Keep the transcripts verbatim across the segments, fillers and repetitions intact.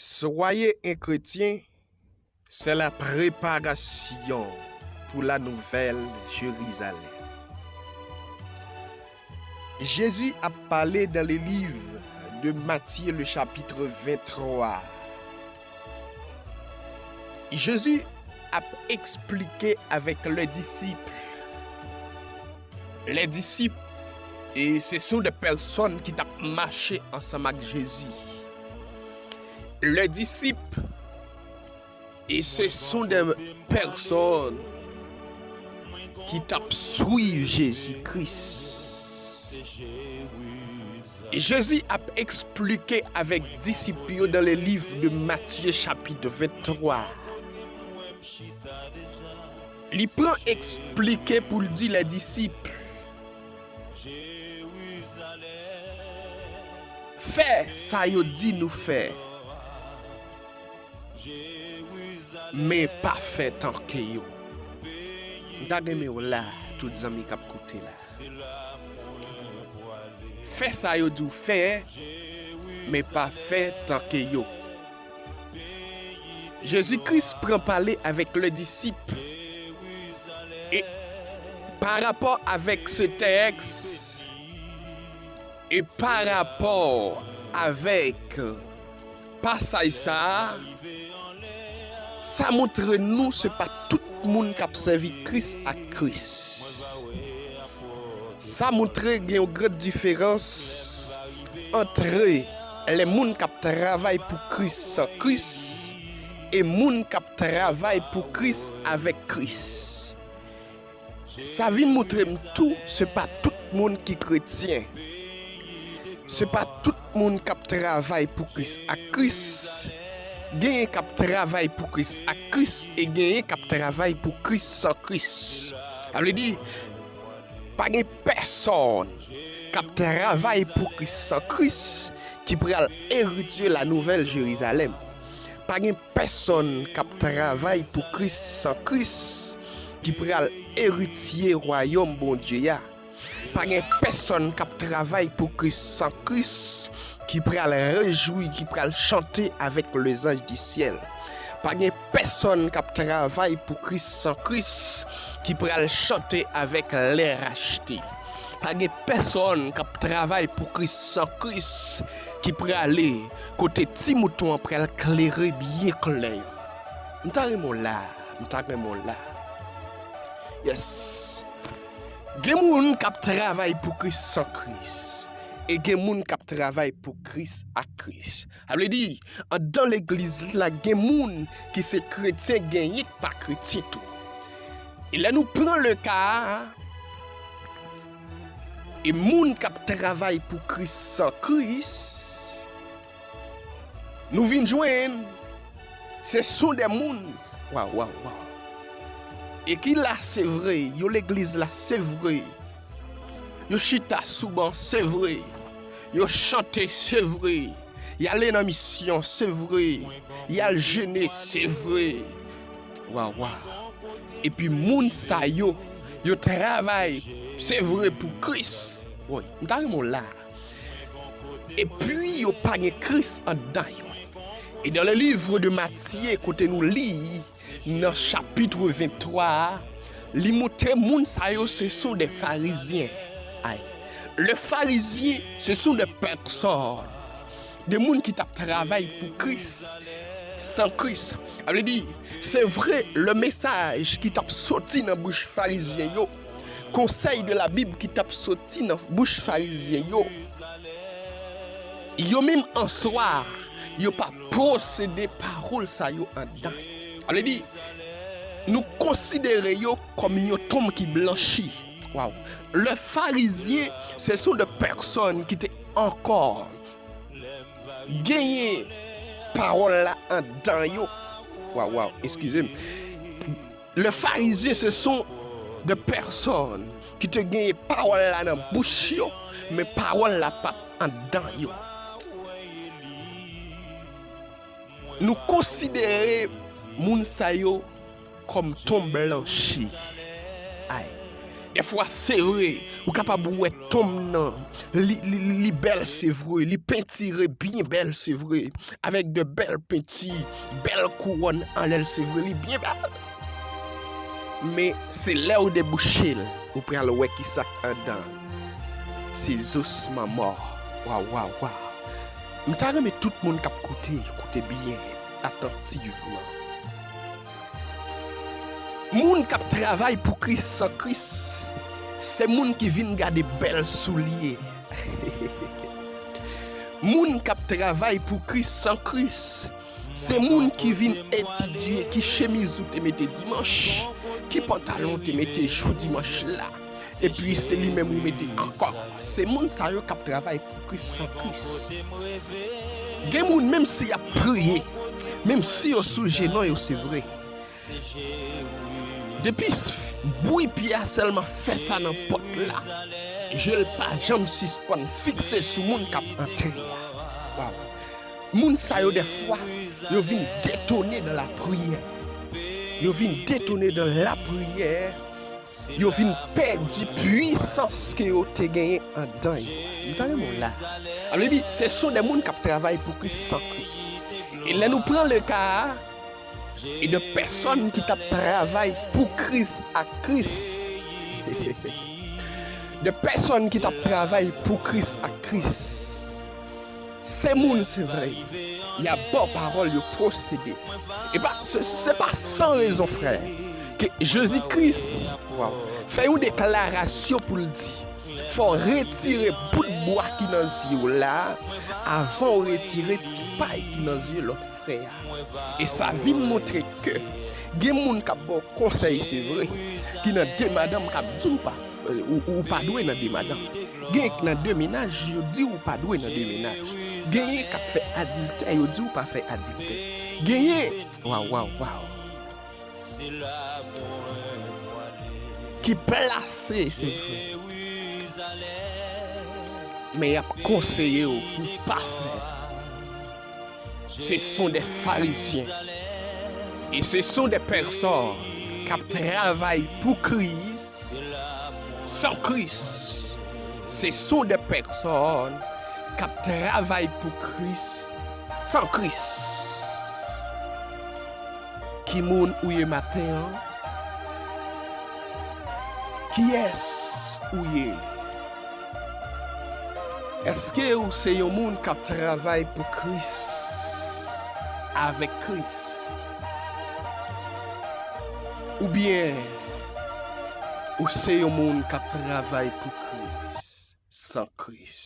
Soyez un chrétien, c'est la préparation pour la nouvelle Jérusalem. Jésus a parlé dans le livre de Matthieu, le chapitre vingt-trois. Jezi ap eksplike avèk lè disip. Lè disip, e se sont des personnes ki t ap mache ansanm ak Jezi. Lè disip, e se sont des personnes ki t ap swiv Jezi Kris. Jezi ap eksplike avèk disip yo dans le livre de Matthieu chapitre vingt-trois. Li pran eksplike pou l di lè disip, fè sa yo di nou fè, men pa fè tanke yo. M ta renmen w la, tout zanmi k ap koute la. Fè sa yo di w fè, men pa fè tanke yo. Jezi Kris pran pale avèk lè disip. E pa rapò avèk se tèks, e pa rapò avèk pasaj sa a, sa montre nou se pa tout moun k ap sèvi Kris ak Kris. Sa montre gen yon gran diferans antre lè moun k ap travay pou Kris san Kris e moun k ap travay pou Kris avèk Kris. Sa vin montre m tou, se pa tout moun ki kretyen. Se pa tout moun k ap travay pou Kris ak Kris. Genyen k ap travay pou Kris ak Kris e genyen k ap travay pou Kris san Kris. Sa vle di, pa gen pèsonn k ap travay pou Kris san Kris ki pral eritye la nouvèl Jerizalèm. Pa gen pèsonn k ap travay pou Kris san Kris ki pral eritye wayòm Bondye a. Pa gen pèsonn k ap travay pou Kris san Kris ki pral rejwi, ki pral chante avèk lezanj di syèl. Pa gen pèsonn k ap travay pou Kris san Kris ki pral chante avèk lè rachte. Pa gen pèsonn k ap travay pou Kris san Kris ki prale kote ti mouton an pral klere byen klè. M ta renmen w la, m ta renmen w la. Yes. Gen moun k ap travay pou Kris san Kris, e gen moun k ap travay pou Kris ak Kris. Sa vle di, anndan legliz la, gen moun ki se kretyen, genyen k pa kretyen tou. E lè nou pran le ka a, e moun k ap travay pou Kris san Kris, nou vin jwenn se sont des moun, waw, waw, waw, e ki la, se vre, yo legliz la, se vre, yo chita sou ban, se vre, yo chante, se vre, y ale nan misyon, se vre, y al jene, se vre, waw, waw. Epi moun sa yo, yo travay, se vre, pou Kris. Woy, m ta renmen w la. Epi yo pa gen Kris anndan yo. E dans le livre de Matthieu, kote nou li nan chapit venntwa a, li montre moun sa yo se sont des pharisiens. Ay. Le pharisien, ce sont des personnes, de moun ki t ap travay pou Kris san Kris. Sa vle di, se vre, le mesaj ki t ap soti nan bouch farizyen yo, konsèy de la Bib ki t ap soti nan bouch farizyen yo, yo menm an swa, yo pa posede pawòl sa yo anndan yo. Sa vle di, nou konsidere yo kòm yon tonm ki blanchi. Waw. Le pharisien, ce sont des personnes ki te ankò genyen pawòl la anndan yo. Waw, waw, eskize m. Le pharisien, ce sont des personnes ki te genyen pawòl la nan bouch yo, men pawòl la pa t anndan yo. Nou konsidere moun sa yo kòm tonm blanchi. Ay. Dèfwa, se vre, ou kapab wè tonm nan, li, li, li bèl, se vre, li pentire byen bèl, se vre, avèk de bèl penti, bèl kouwòn anlè l, se vre, li byen bèl. Men se lè w debouche l, ou pral wè ki sa k andan. Se zosman mò. Waw, waw, waw. M ta renmen tout moun k ap koute, koute byen, atantivman. Moun k ap travay pou Kris san Kris, se moun ki vin gade bèl soulye. Moun k ap travay pou Kris san Kris, se moun ki vin etidye ki chemiz ou te mete dimanch, ki pantalon ou te mete jou dimanch la, epi se li menm ou mete ankò. Se moun sa yo k ap travay pou Kris san Kris. Gen moun, menm si y ap priye, menm si yo sou jenon yo, se vre, depi s-, bri pye a sèlman fè sa nan pòt la, je l pa janm sispann fikse sou moun k ap antre a. Waw. Moun sa yo, dèfwa, yo vin detone nan lapriyè. Yo vin detone nan lapriyè. Yo vin pèdi pwisans ke yo te genyen andan yo. M ta renmen w la. Sa vle di, se son de moun k ap travay pou Kris san Kris. E lè nou pran le ka a, e de pèsòn ki t ap travay pou Kris ak Kris. De pèsòn ki t ap travay pou Kris ak Kris. Se moun, se vre. Y ap ba w pawòl, yo posede. E pa, se, se pa san rezon, frè, ke Jezi Kris, waw, fè yon deklarasyon pou l di, fò w retire bout bwa ki nan zye w la, avan w retire ti pay ki nan zye lòt frè a. E sa vin montre ke gen moun k ap ba w konsèy, se vre, ki nan de madanm, k ap di w pa, ou, ou pa dwe nan de madanm. Genyen k nan de mennaj, yo di w pa dwe nan de mennaj. Genyen k ap fè adiltè, yo di w pa fè adiltè. Genyen, waw, waw, waw, ki plase, se vre. Men y ap konseye w pou w pa fè. Ce sont des pharisiens. Et ce sont des personnes k ap travay pou Kris san Kris. Ce sont des personnes k ap travay pou Kris san Kris. Ki moun ou ye maten an? Kiyès ou ye? Èske ou se yon moun k ap travay pou Kris, avèk Kris? Oubyen ou se yon moun k ap travay pou Kris san Kris?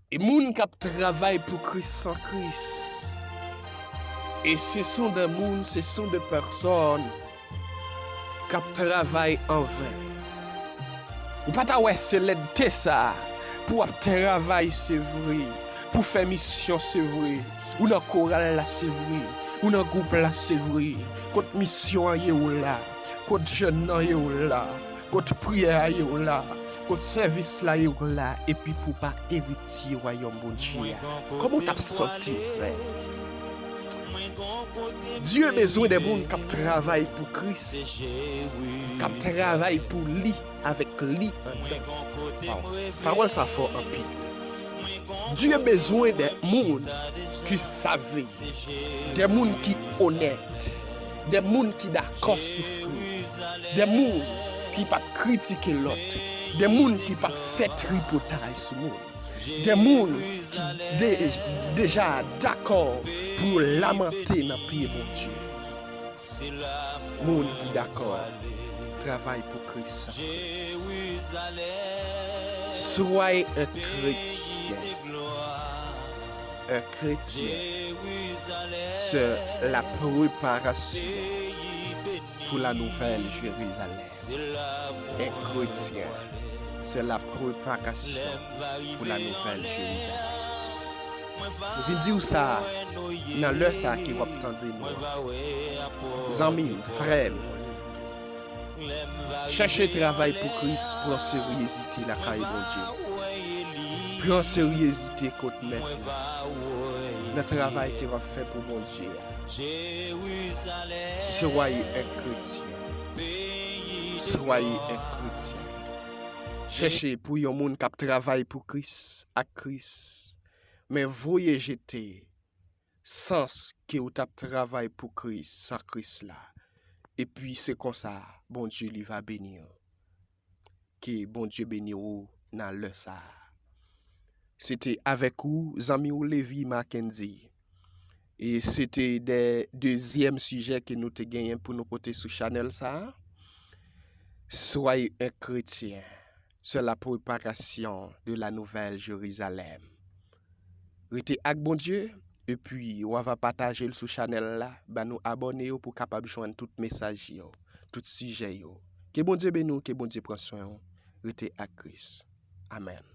E moun k ap travay pou Kris san Kris, e se son de moun, se son de pèsòn k ap travay an ven. Ou pa ta wè se lèdte sa a, pou w ap travay, se vre, pou fè misyon, se vre, ou nan koral la, se vre, ou nan gwoup la, se vre, kot misyon an ye, ou la, kot jèn nan ye, ou la, kot priyè a ye, ou la, kot sèvis la ye, ou la, epi pou w pa eritye wayòm Bondye a. Kòman w t ap santi w, frè? Dye bezwen de moun k ap travay pou Kris, k ap travay pou li, avèk li anndan. Waw. Pawòl sa fò anpil. Dye bezwen de moun ki save, de moun ki onèt, de moun ki dakò soufri, de moun ki p ap kritike lòt, de moun ki p ap fè tripotay sou moun, de moun ki de-, deja dakò pou yo lamante nan pye Bondye. Moun ki dakò travay pou Kris. Soyez un chrétien. Un chrétien, c'est la préparation pour la nouvelle Jérusalem. Un chrétien, c'est la préparation pour la nouvelle Jérusalem. Mwen vin di w sa nan lè sa a ke w ap tande nou an. Zanmi m, frè m, chèche travay pou Kris, pran seryezite lakay Bondye. Pran seryezite kot Mèt la, nan travay ke w ap fè pou Bondye a. Soyez un chrétien. Soyez un chrétien. Chèche pou yon moun k ap travay pou Kris, ak Kris. Men voye jete sans ke w t ap travay pou Kris san Kris la. Epi se konsa, Bondye li va beni w. Ke Bondye beni w nan lè sa a. Se te avèk ou, zanmi w Levi Mackendy. E se te de dezyèm sijè ke nou te genyen pou nou pote sou chanèl sa a. Soyez un chrétien. C'est la préparation de la nouvelle Jérusalem. Rete ak Bondye, epi w ava pataje l sou chanèl la, ba nou abòne yo pou kapab jwenn tout mesaj yo, tout sijè yo. Ke Bondye beni w, ke Bondye pran swen w. Rete ak Kris. Amèn.